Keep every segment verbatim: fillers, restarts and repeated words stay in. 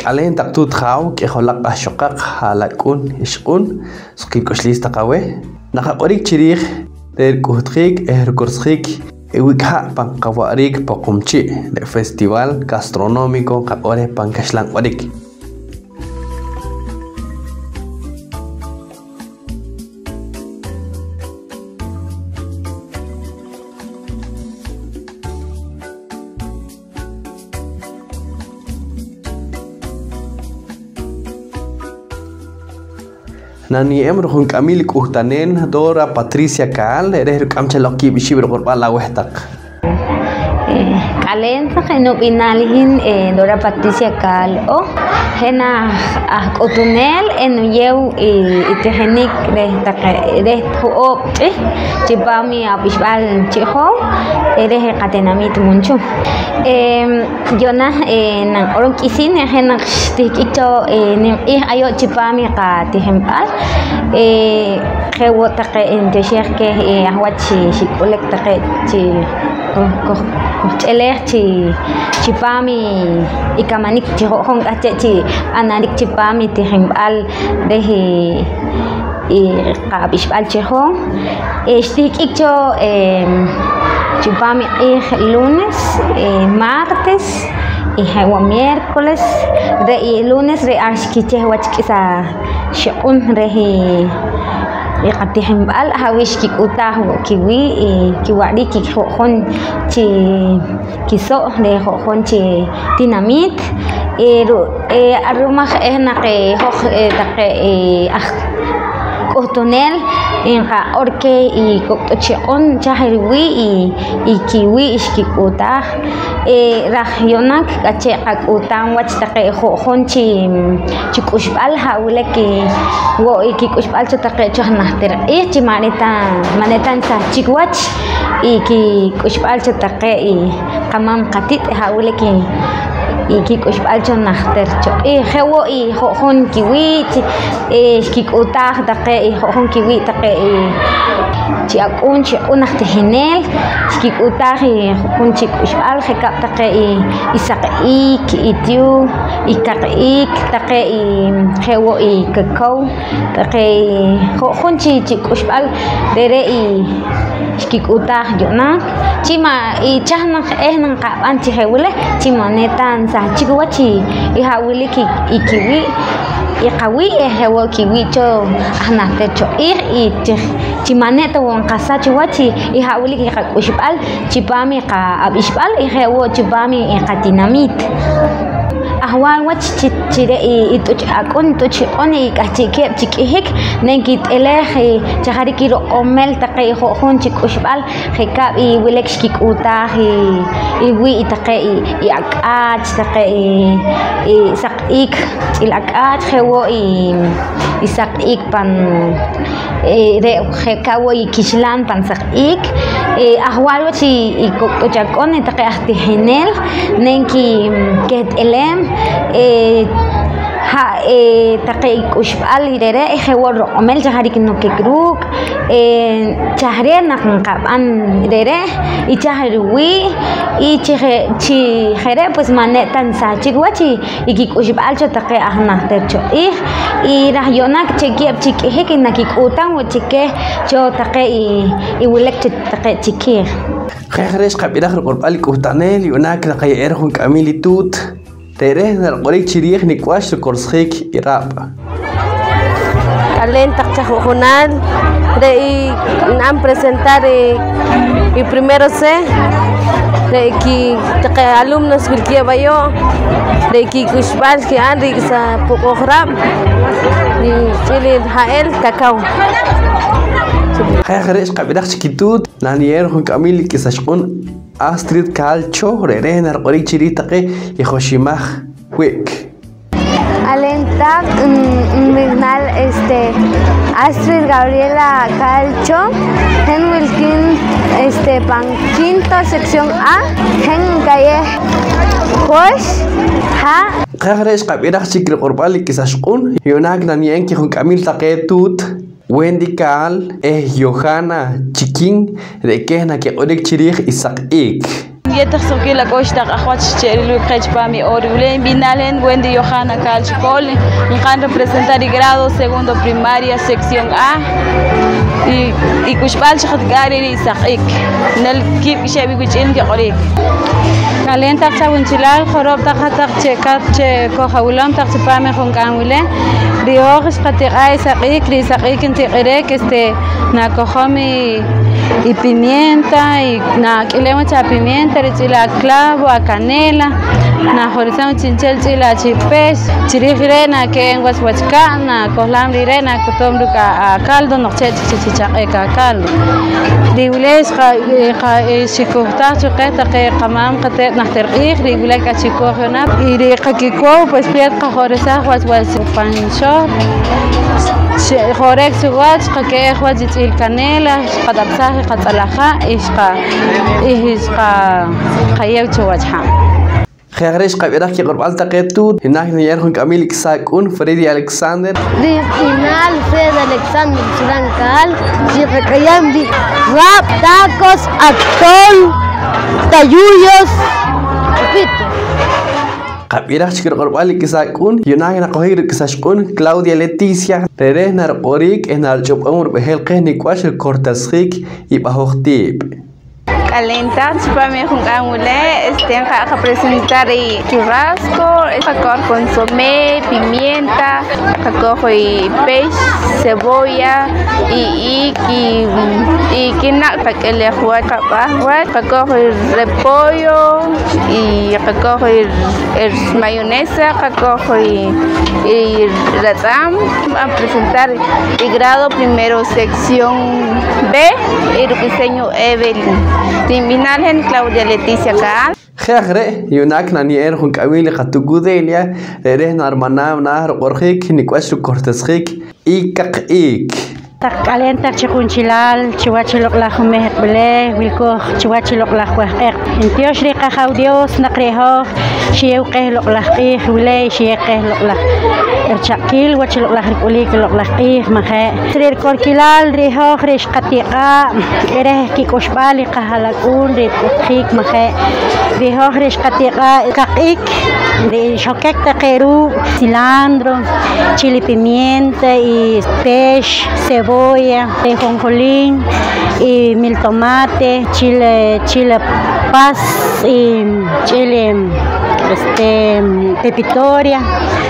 Aleen taq tuut jaaw, k'ijolaq ixoqaq, ha'lak'un, ixq'un, suqkiil k'uxliis taq aweh. Naqaq'orik chi riij reh rik'uhtjiik eh rikorsjiik i wi'k ha' pan qawa'riik Poqomchi', re' Festival Gastronómico nqaq'or reh pan kaxlan q'orik. Naniye'em rujunk'amiil i k'uhtaneel Dora Patricia Caal, re' reh ruk'am cho loq kiib' ixib' riq'orb'al aweh taq. Eh, k'aleen taq, eh, nub'inaal i hin, eh, Dora Patricia Caal Ojo. Hin aj, aj k'uhtuneel, eh, nuyeew i, i tijinik reh taqe, reh ho'oob' ch'ihch' chipaam i ab'ixb'al Chi' Joow, eh, reh i qatinamiit Munchu. Em, Yu'naak, eh, nanq'orom k'isiin, eh, je' naq xtihk'ik cho, eh, nimq'iij ayu' chipaam i qatijinb'al. Eh, je' wo' taqe ntyoxej keh, eh, aj wach xi-, xik'ulik taqe chi ko-, ko-, kojch'ilej chi, chipaam i, i kamanik chi ju'jun k'ahchi' chi b'anarik chipaam i tijinb'al reh i, i qab'ixb'al Chi' Joow, eh, xtihk'ik cho, eh, chipaam i q'iij lunes, eh, martes, y je' wo' miércoles. Re' i lunes re' aj xkicheh wach k'isa xiq'un reh i, i qatijinb'al, aha' wii' xkik'uhtaaj wo' kiwii' i kiwa'riik i ju'jun chi kiso' reh ju'jun chi tinamit. Eh, ru-, eh, ar ru'um aj eh naq, eh, hoj, eh, taqe, eh, aj k'uhtuneel nqaq'or keh i kok' t'uch xiq'un chaj riwii' i, i kiwii' xkik'uhtaaj. Eh, raj yu'naak k'ahchi' qak'uhtaam wach taqe ju'jun chi, chi k'uxb'al, ha' wilik i, wo' i kik'uxb'al cho taqe cho najtir q'iij chi ma' re' ta, ma' re' ta nsahchik wach i kik'uxb'al cho taqe i qamaam qati't, ha' wilik i, i kik'uxb'al cho najtir cho q'iij. Je' wo' i ju'jun kiwii' chi, eh, xkik'uhtaaj taqe i ju'jun kiwii' taqe i chi ak'un, chi q'un aj tijineel, xkik'uhtaaj i ju'jun chi k'uxb'al, je' kab' taqe i, i saq iik, i tyuuw, i kaq iik, taqe i je' wo' i kakow. Taqe ju'jun chi, chi k'uxb'al re're' i xkik'uhtaaj yu'naak chi ma' i chaj naq eh nqab'an chi je' wili, chi ma' ne ta nsahchik wach i, i ha' wilik i, i kiwii', i qawii' eh je' wo' kiwii' cho aj najtir cho q'iij i chi, chi ma' ne ta wo' nqasach wach i, i ha' wilik i qak'uxb'al chipaam i qab'ixb'al i je' wo' chipaam i, i qatinamiit. Ajwal wach chi, chi re' i, i t'uch ak'un, i t'uch xiq'un, i k'ahchi'keeb' chi k'ihik, ne nkit'eleej i chajariik i ruq'omel taqe i ju'jun chi k'uxb'al, je' kab' i wilik xkik'uhtaaj i, i wii' i taqe i, i ak'aach, taqe i, i saq iik ch'iil ak'aach, je' wo' i, i saq iik pan, eh, re' je' ka' wo' i kixlaan pan saq iik. Eh, ajwal wach i, i kok' t'uch ak'un, eh, taqe aj tijineel, ne nki-, nkeht'eleem, eh, ha', eh, taqe i k'uxb'al re're', eh, je' wo' ruq'omel chajariik nokik ruuk', eh, chaj reh naq nqab'an re're', i chaj riwii', i chi je', chi je' re', pues, ma' ne ta nsahchik wach i, i kik'uxb'al cho taqe aj najtir cho q'iij, i raj yu'naak chi ki'eb' chi k'ihik i nakik'uhtam wo' chik keh cho taqe i, i wilik cho taqe chikiij. Je' aj re' xqab'iraj riq'orb'al i k'uhtaneel, yu'naak naqaye'em junk'amiil i tuut, re're' nariq'orik chi riij nik' wach rikorsjiik i raab'. K'aleen taq chaju'junaal, re' i na'an presentar i, i primero C, re' ki, taqe alumnos wilkeeb' ayu', re' kik'uxb'al xki'an, re' sa puq'uj raab', ch'iil i ha'el kakaw. Je' aj re' xqab'iraj chi kituut, naniye'em junk'amiil i k'isa xiq'un Astrid Calcho, re're' nariq'orik chi riij taqe i joximaj wi'k. K'aleen taq, n-, nb'ihnaal, este, Astrid Gabriela Calcho. Hin wilkiin, este, pan quinto sección A. Hin nka'yej jox, ha'. Je' aj re' xqab'iraj chik riq'orb'al i k'isa xiq'un, yu'naak naniye'em kijunk'amiil taqe tuut. Wendy Caal eh Johanna Chiquin, re' keh nakiq'orik chi riij i saq iik. Yetaq suqkiil ak'ux taq aj wach chi rilb'ik qeh chipaam i hora wili, nb'ihnaal hin Wendy Yohana Caal Chicol, nqa'n representar i grado segundo primaria sección A, i, i k'uxb'al chi qatik'aa' re' ri saq'ik, nel kiib' kixeb' wich'iil nkiq'orik. K'aleen taq chawunchelaal, jorob' taq hat-taq chi ekat chi kojawilom taq chipaam i junk'aam wili. Ri hoj xqatiq'aa' i saq'ik, ri saq'ik ntiq'irik, este, nakojom i, i pimienta, i, nak'ileem wach apimienta, rich'iil aclavo, acanela, najorisam wach chi'nchel ch'iil achi' pex. Chiriij i re' nake'em wach wach ka', nakohlaam riire', nakutum ruuk' a, acaldo noq che' chik chi, chi chaq'ik acaldo. Ri wili xqa-, qa-, xikuhtaaj cho qeh taqe qamaam qateet najtir q'iij, ri wilik achikooj yu'naak. Y ri qakikow, pues, peet qajorisaj wach wach pan xoht. Xjorik cho wach, xqake'ej wach rich'iil canela, xqat'apsaj i qatz'alaj ha' y xqa-, y xqa-, xqayeew cho wach ha'. Je' aj re' xqab'iraj kiq'orb'al taqe tuut, yu'naak naye'em junk'amiil i k'isa ak'uun Freddy Alexander. Ri b'ihnaal Freddy Alexander Chulán Caal, chi qak'ayam ri raab', tacos, atol, tayuyos, pepito. Qab'iraj chik riq'orb'al i k'isa ak'uun, yu'naak naqojik ruk'isa xq'un Claudia Leticia, re're' nariq'orik eh narich'ob'om rib'ehel qeh nik' wach rikorteesjiik i b'ahoj tiib'. K'aleen taq chipaam i junk'aam wili, este, nqa'n qapresentar i churrasco, qakoj consomé, pimienta, qakoj i pix, cebolla, i iik, i, i kinaq', qak'ilej wach, qab'aj wach, qakoj i repollo, i qakoj i, i mayonesa, qakoj i, i ratz'aam. Nb'an presentar i grado primero sección B, y ruk'isem Evelyn. Ri nb'ihnaal hin Claudia Leticia Caal. Je' aj re', yu'naak naniye'em junk'amiil i qatuut Gudelia, re're' narimanaam naah riq'orjiik nik' wach rikorteesjiik i kaq iik. Taq k'aleen taq chi qunchelaal chiwach i loq'laj jumehq'b'ilej wilkooj chiwach i loq'laj wahq'eq. Ntiox reh qAjaaw Dios naq re' hoj xiyeew qeh loq'laj q'iij wili, xiyeew qeh loq'laj richaq'kiil wach i loq'laj rik'uliik i loq'laj q'iij, maje'? Re' rikorkilal re' hoj re' xqatiq'aa' reh kik'uxb'al i qaha'lak'uun re' tz'uqjiik, maje'? Re' hoj re' xqatiq'aa' kaq iik, re' xokek taqe ruuk' cilantro, chile pimienta y pix, cebolla, y jonjolín, y mil tomate, chile, chile pas, y chile, este, pepitoria.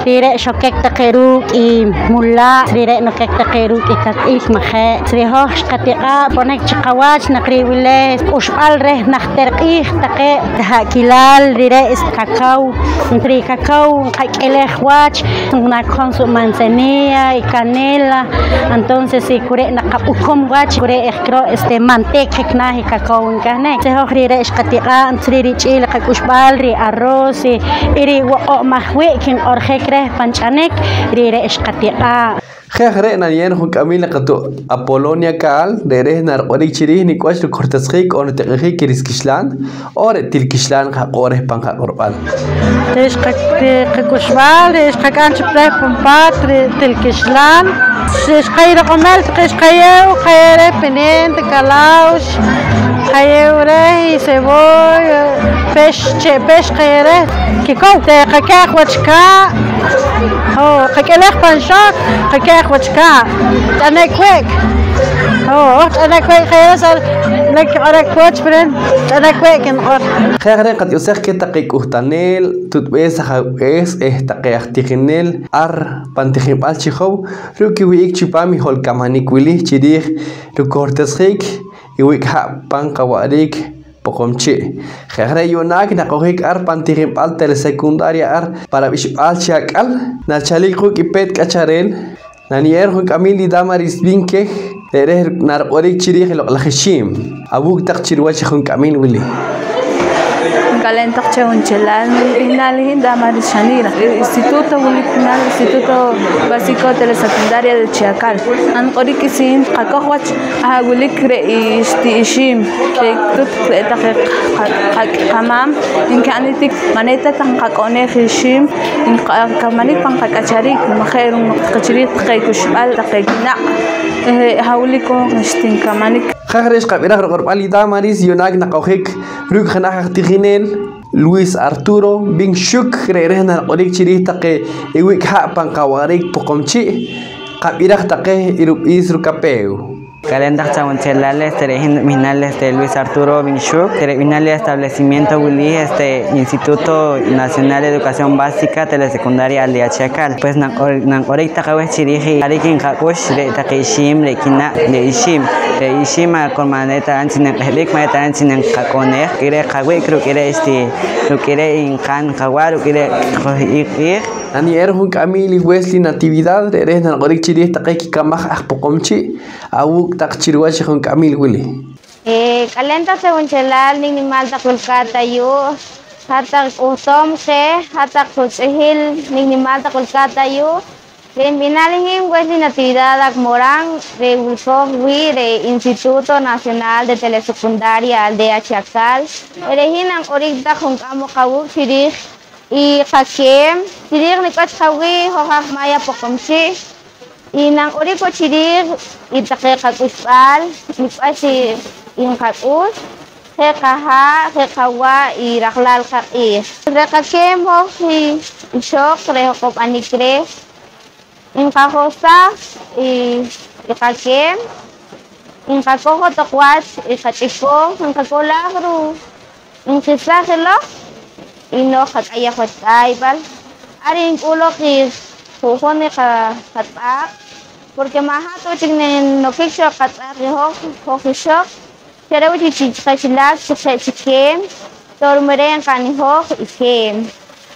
Re're' xokek taqe ruuk' i mulaa', re're' nokek taqe ruuk' i kaq iik, maje'? Re' hoj xqatiq'aa' ponik chi qawach naq re' wili k'uxb'al reh najtir q'iij taqe ha'kilal, re're' cacao. Ri cacao nqak'ilej wach, nakojom su' manzanilla y canela, entonces y ku re' naqab'ukum wach, ku re' ejkiro', este, manteca je' naah i cacao nkahnik. Re' hoj re're' xqatiq'aa' chi re' rich'iil qak'uxb'al, ri arroz y, y ri woq'omaj wi'k nq'orjik reh pan ch'anik, re're' xqatiq'aa'. Je' aj re' naniye'em junk'amiil i qatuut Apolonia Caal, re're' nariq'orik chiriij nik' wach rikorteesjiik on ritiq'injiik i riskixlaan on re' til kixlaan nqaq'or reh pan qaq'orb'al. Re' xqa-, re' qak'uxb'al, re' xqak'am chi reh pan paat, re' til kixlaan, re' xqayeew riq'omil taqe xqayeew, qayeew reh pimienta, kalawx, qayeew reh i cebolla, pix, che' pix qayeew reh, kikow, te qakej wach kaa', ho, qak'ilej pan xoht, qakej wach kaa', ch'anik wi'k, ho, hoj ch'anik wi'k qayeew, sa' lik kiq'orik wach, pero ch'anik wi'k nq'or. Je' aj re' nqatioxej keh taqe k'uhtaneel, tuutb'ees, ajaawb'ees eh taqe aj tijineel ar pan tijinb'al Chijow ruuk' kiwih'ik chipaam i hol kamanik wili chiriij rikorteesjiik i wi'k ha' pan qawa'riik Poqomchi'. Je' aj re' yu'naak naqojik ar pan tijinb'al telesecundaria ar pa rab'ixb'aal chi ak'al, narichalik quuk' i peet k'achareel, naniye'em junk'amiil i Damaris Vínquez, re're' nariq'orik chiriij i loq'laj ixiim. Awuuk' taq chi riwach i junk'amiil wili. Nk'aleen taq chawunchelaal, nib'ihnaal i hin Damaris Xanira, Instituto wilik b'ihnaal Instituto Básico Telesecundaria de Chiacal. Naniq'orik k'isiin qakoj wach aha' wilik re' i ixti' ixiim, re' tuut re' taqe qa-, qa-, qamaam nki'an i tik, ma' ne ta taq nqak'o'neej ixiim, nqakamanik pan qak'achariik, maje' ru'um noq taqe chiriij taqe k'uxb'al taqe kinaq', eh, aha' wilik hoj xtinkamanik. Je'j re' xqab'iraj riq'orb'al i Damaris, yu'naak naqojik ruuk' jenaj aj tijinel, Luis Arturo Bin Xuk, re' reh nariq'orik chi riij taqe i wi'k ha' pan qawa'riik Poqomchi'. Qab'iraj taqe i rub'iis rukapeew. K'aleen taq chawunchelal, este, re' hin nib'ihnaal, este, Luis Arturo Bin Xuk. Re' b'ihnaal i establecimiento wili, este, Instituto Nacional de Educación Básica Telesecundaria Aldea Chacal. Pues nanq'or-, nanq'orik taq aweh chi riij i jariik nqak'ux re' taqe ixiim, re' kinaq', re' ixiim. Re' ixiim ma' kurman re' ta chi nanq'ehb'ik, ma' re' ta chi nanqak'onej. Ruuk' re' qawi'k, ruuk' re', este, ruuk' re' nqa'n qawa', ruuk' re' qojik q'iij. Naniye'em reh junk'amiil i Wesley Natividad, re' reh nariq'orik chi riij taqe kikamaj aj Poqomchi'. Awuuk' taq chi riwach i junk'amiil wili. Eh, k'aleen taq chawunchelal, nik' nimaal taq wilkaat ayu', hat taq k'uhtoom qeh, hat taq qutz'ihil, nik' nimaal taq wilkaat ayu'. Re' nib'ihnaal i hin Wesley Natividad Ac Morán, re' wilkooj wii' re' Instituto Nacional de Telesecundaria Aldea Chacal. Re' hin nanq'orik taq junk'am oq awuuk' chi riij i qakeem, chi riij nik' wach qawii' hoj aj Maya Poqomchi'. I nanq'orik wo' chi riij i taqe qak'uxb'al, nik' wach i, i nqak'ux, je' qahaa', je' qawa', i rajlaal qaq'iij. Re' qakeem hoj i ixoq re' hoq'ob'anik reh, nqajohsaj i, i qakeem, nqakoj johtoq wach i qach'ikooj, nqakohlaaj ru-, nqesaj i loq i nooj qak'ayej wach k'ayb'al. Ar nk'ul oq i ju'jun i qa-, qatz'aaq, porque ma' hat ta wo' chik nenokik cho qatz'aaq i hoj, hoj ixoq, xa re' wo' chik chi qaxilaak chi je' chik keem, to' ru'um re' nqa'n i hoj i keem.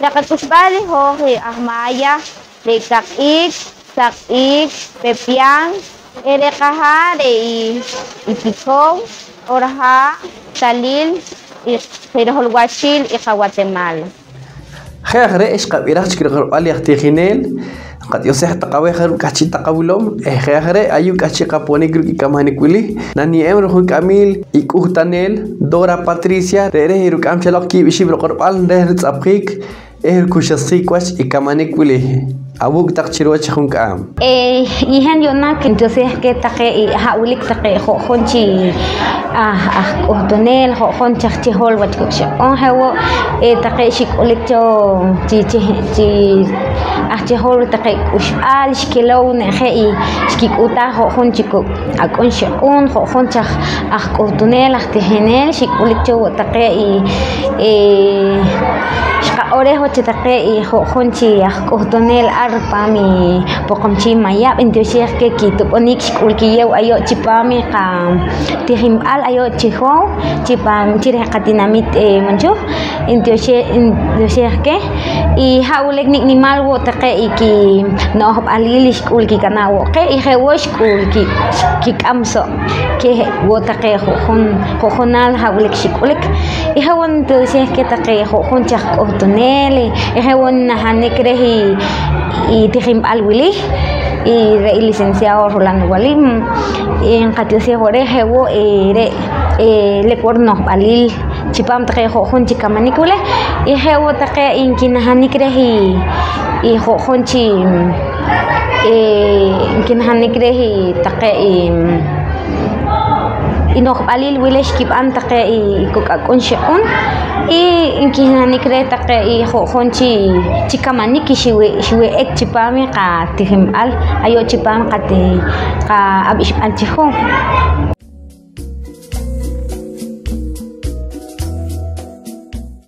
Re' qak'uxb'al i hoj i aj Maya, re' kaq iik, saq iik, pepian, eh, re' qahaa' re' i, i tikow, q'orhaa', talil, i, i riholwachiil i qaWatemala. Je' aj re' xqab'iraj chik riq'orb'al i aj tijinel, nqatioxej taq aweh jarub' k'ahchi' taq awilom, eh, je' aj re' ayu' k'ahchi' qaponik ruuk' i kamanik wili. Naniye'em reh junk'amiil i k'uhtanel Dora Patricia, re' reh i ruk'am chaloq kiib' ixib' riq'orb'al reh ritz'apjiik eh rikuxlsjiik wach i kamanik wili. Awuuk' taq chi riwach i junk'aam. Eh, i hin yu'naak ntioxej keh taqe i ha' wilik taqe ju'jun chi aj, aj k'uhtunel, ju'jun chi aj chihol wach kuuk' xiq'oon, je' wo', eh, taqe xik'ulik cho chi, chi, chi aj chihol taqe k'uxb'al, xkilow ne' je' i xkik'uhtaaj ju'jun chi kuuk' ak'un xiq'oon, ju'jun chi aj, aj k'uhtunel, aj tijinel, xik'ulik cho wo' taqe i, eh, xqaq'orej wo' chi taqe i ju'jun chi aj k'uhtunel ar pan i Poqomchi' Mayab', ntioxej keh kitob'oniik xk'ul kiyeew ayu' chipaam i qatijinb'al ayu' chi hoj, chipaam chi reh qatinamiit, eh, Munchuh, ntioxej, ntioxej keh. I ha' wilik nik' nimaal wo' taqe i kino'jb'aliil xk'ul kikanaa' wo' qeh, i je' wo' xk'ul ki-, kik'am so' keh wo' taqe ju'jun, ju'junaal ha' wilik xik'ulik. I je' wo' ntioxej keh taqe ju'jun chi aj k'uhtunel, i je' wo' nnajanik reh i, i tijinb'al wili, i re' i licenciado Rolando Walim, i nqatioxej wo' reh, je' wo', eh, re', eh, lik wo' rino'jb'aliil chipaam taqe ju'jun chi kamanik wili, i je' wo' taqe nkinajanik reh i, i ju'jun chi, eh, nkinajanik reh i taqe i, i no'jb'aliil wili xkib'an taqe i kuuk' ak'un xiq'oon, i nkinajanik reh taqe i ju'jun chi, chi kamanik xiwi-, xiwih'ik chipaam i qatijinb'al ayu' chipaam qati-, qab'ixb'al chi hoj.